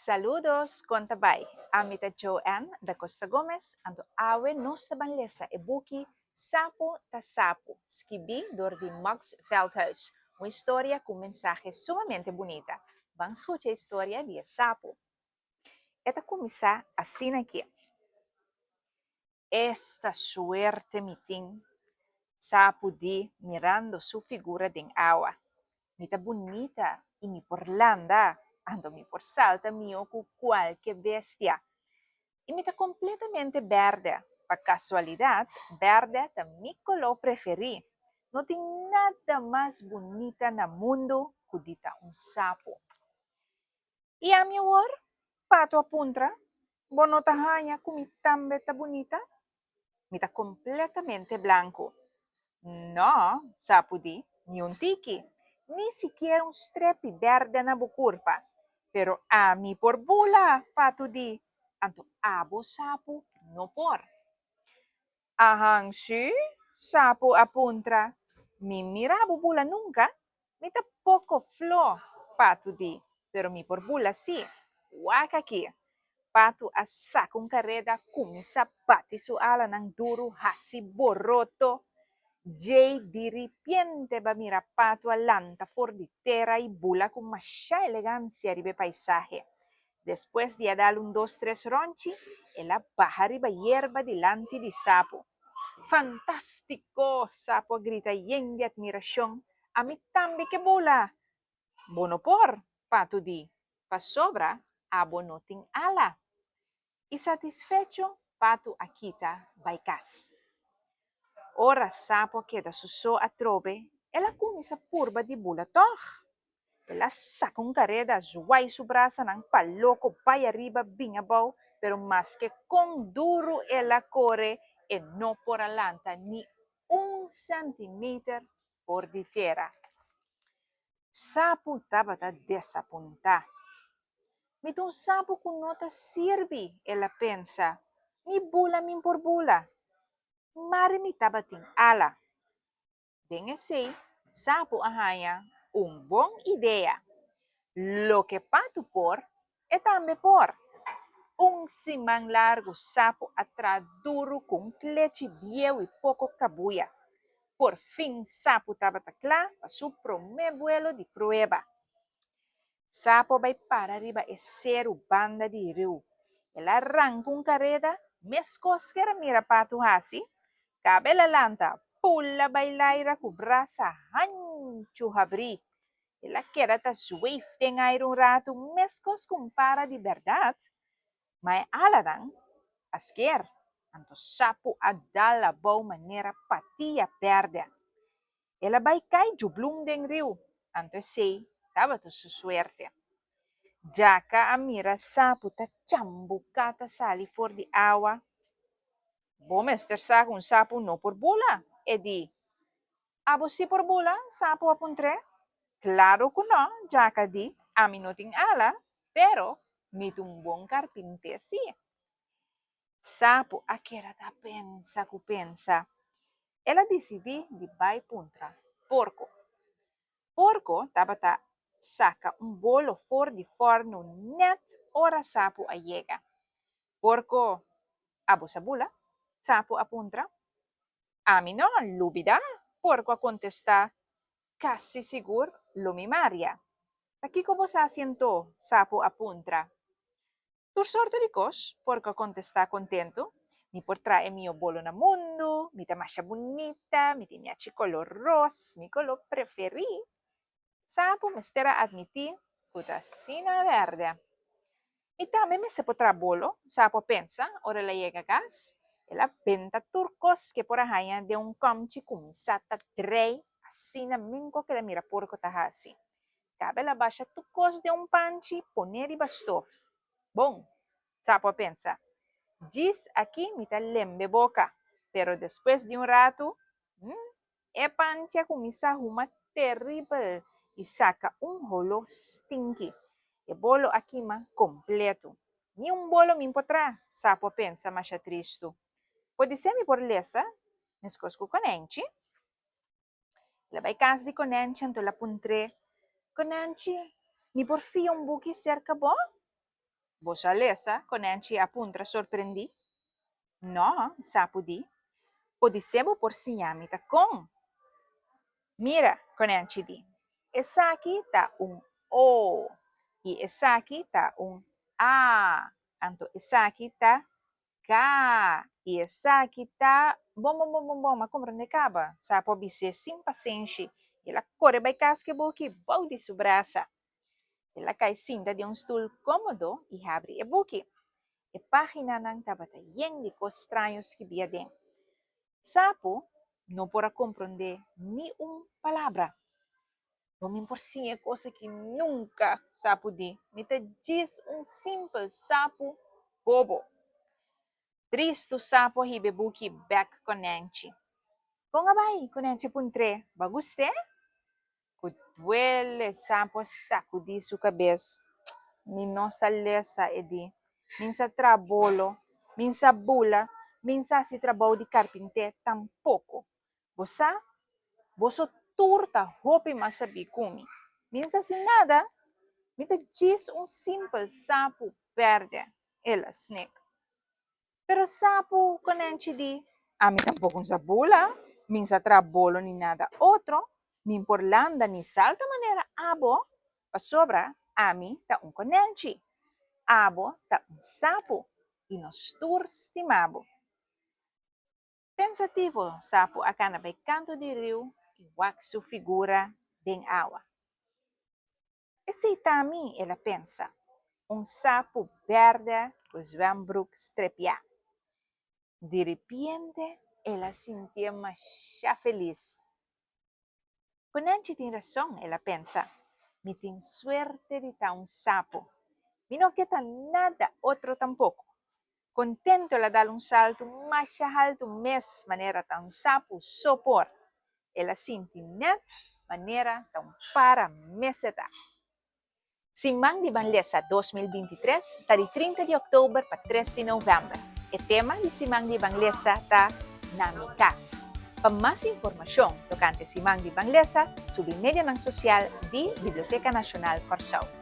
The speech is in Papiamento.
Saludos, kon ta bai? Ami ta Joanne da Costa Gomez, anto awe nos ta ban lesa e buki Sapu ta Sapu, skibí dor di Max Veldhuis, un historia ku un mensahe sumamente bunita. Ban skucha e historia di e sapu. E ta kuminsá asina aki. Esta suerte mi tin, sapu di mirando su figura den awa. Mi ta bunita i mi por landa, anto mi por salta mihó ku kualke bestia. I mi ta kompletamente bèrdè, pa kasualidat, bèrdè ta mi koló preferí. No tin nada mas bunita na mundu ku di ta un sapu. I ami awor? Pato a puntra. Bo no ta haña ku mi tambe ta bunita? Mi ta kompletamente blanku. No, sapu di, niun tiki, ni sikiera un strepi bèrdè na bo kurpa. Pero ami por bula, Pato di, anto abo sapu no por. Ahan si? Sapu a puntra. Mi mira bo bula nunka. Mi ta poko flo, Patu di, pero mi por bula si. Wak aki! Patu a saka un kareda, kuminsá bati su alanan duru hasi boroto. Djei diripiente ba mira Patu a lanta for di tera i bula ku masha elegansia riba e paisahe. Despues di a dal un dos tres ronchi, el a baha riba yerba dilanti di Sapu. Fantástiko! Sapu a grita yen di atmirashon. Ami tambe ke bula! Bo no por, Patu di, pasobra abo no tin ala. I satisfecho Patu a kita bai kas. Ora Sapu a keda su so atrobe, el a kuminsá purba di bula tòg. El a saka un kareda, zwai su brasanan pa loko bai ariba bin abou, pero maske kon duru el a kore, e no por a lanta ni un sèntimeter for di tera. Sapu tabata desapuntá. Mi ta un sapu ku no ta sirbi, el a pensa. Ni bula min por bula. Mari mi tabatin ala. Den esei, sapu a haña un bon idea. Loke patu por, e tambe por. Un siman largu sapu a traha duru ku un klechi bieu i poko kabuya. Por fin sapu tabata kla pa su promé buelo di prueba. Sapu a bai para riba e seru banda di riu. El a ranka un kareda, meskos ku el a mira patu hasi. Kaba el a lanta, pula bai laira ku brasa hanchu habrí. El a keda ta zweef den aire un ratu meskos ku un para di bèrdat. Ma e alanan a sker, anto sapu a dal abou manera patia pèrdè. El a bai kai djublum den riu, anto esei tabata su suerte. Djaka a mira sapu ta chambuká ta sali for di awa. Bo mester sa ku un sapu no por bula, e di. Abo si por bula? Sapu a puntr'é. Klaru ku nò, Djaka di, ami no tin ala, pero mi ta un bon karpinté si. Sapu a keda ta pensa ku pensa. El a disidí di bai puntra Porko. Porko tabata saka un bolo for di fòrnu nèt ora Sapu a yega. Porko, abo sa bula? Sapu a puntra. Ami no, lubidá, Porko a kontestá, kasi sigur lo mi maria. Ta kiko bo sa hasi anto? Sapu a puntra. Tur sorto di kos, Porko a kontestá kontentu. Mi por traha e mihó bolo na mundu, mi ta masha bunita, mi tin miachi koló ros, mi koló preferí. Sapu mester a atmití ku ta asina bèrdè. Mi tambe mester por traha bolo, Sapu a pensa ora el a yega kas. El a benta tur kos ku e por a haña den un kòmchi kuminsá ta drei asina minko ku el a mira Porko ta hasi. Kaba el a basha tur kos den un panchi pone riba stof. Bon, Sapu a pensa, djis aki mi ta lembe boka. Pero despues di un ratu, hm, e panchi a kuminsá huma teribel i saka un holó stinki. E bolo a kima kompletu. Ni un bolo mi por traha, Sapu a pensa masha tristu. Podisé mi por lesa meskos ku konenchi. El a bai kas di Konenchi anto el a puntr'é, Konenchi, mi por fia un buki serka bo? Bo sa lesa? Konènchi a puntra sorprendí. Nò, sapu di. Podisé bo por siña mi ta kon. Mira, konènchi di, esaki ta un O i esaki ta un A, anto esaki ta K i esaki ta Bon, bon, bon, bon, bon, m'a komprendé kaba, sapu a bis'é sin pasenshi i el a kore bai kas ku e buki bou di su brasa. El a kai sinta den un stul kómodo i habri e buki. E páginanan tabata yen di kos straño skibí aden. Sapu no por a komprondé ni un palabra. Lo mi por siña e kos aki nunka, sapu di. Mi ta djis un simpel sapu bobo. Tristu sapu a hiba e buki bèk konènchi. Kon a bai? Konènchi a puntr'é. Bo a gust'é? Ku duele sapu a sakudí su kabes. Mi no sa lesa, e di. Mi n'sa traha bolo, mi n'sa bula, mi n'sa hasi trabou di karpinté tampoko. Bo sa, boso tur ta hopi mas sabí ku mi. Mi n'sa hasi nada, mi ta djis un simpel sapu bèrdè, el a snek. Pero sapu konènchi di, Ami tampoko n'sa bula, mi n'sa traha bolo ni nada otro, mi n'por landa ni salta manera abo, pasobra ami ta un konènchi, abo ta un sapu i nos tur stima bo. Pensativo sapu a kana bai kantu di riu i wak su figura den awa. Esei ta mi, el a pensa, un sapu bèrdè ku zwèmbruk strepiá. Di ripiente el a sintié mashá felis. Konènchi tin rason, el a pensa, mi tin suerte di ta un sapu. Mi no ke ta nada otro tampoko. Kontentu el a dal un saltu masha haltu mes manera ta un sapu so por. El a sinti nèt manera ta un para mes e ta. Siman di Ban Lesa 2023 ta di 30 di òktober pa 3 di novèmber. E tema di Siman di Ban Lesa ta Na mi kas. Pa mas informashon tokante Siman di Ban Lesa, subi medianan sosial di Biblioteka Nashonal Kòrsou.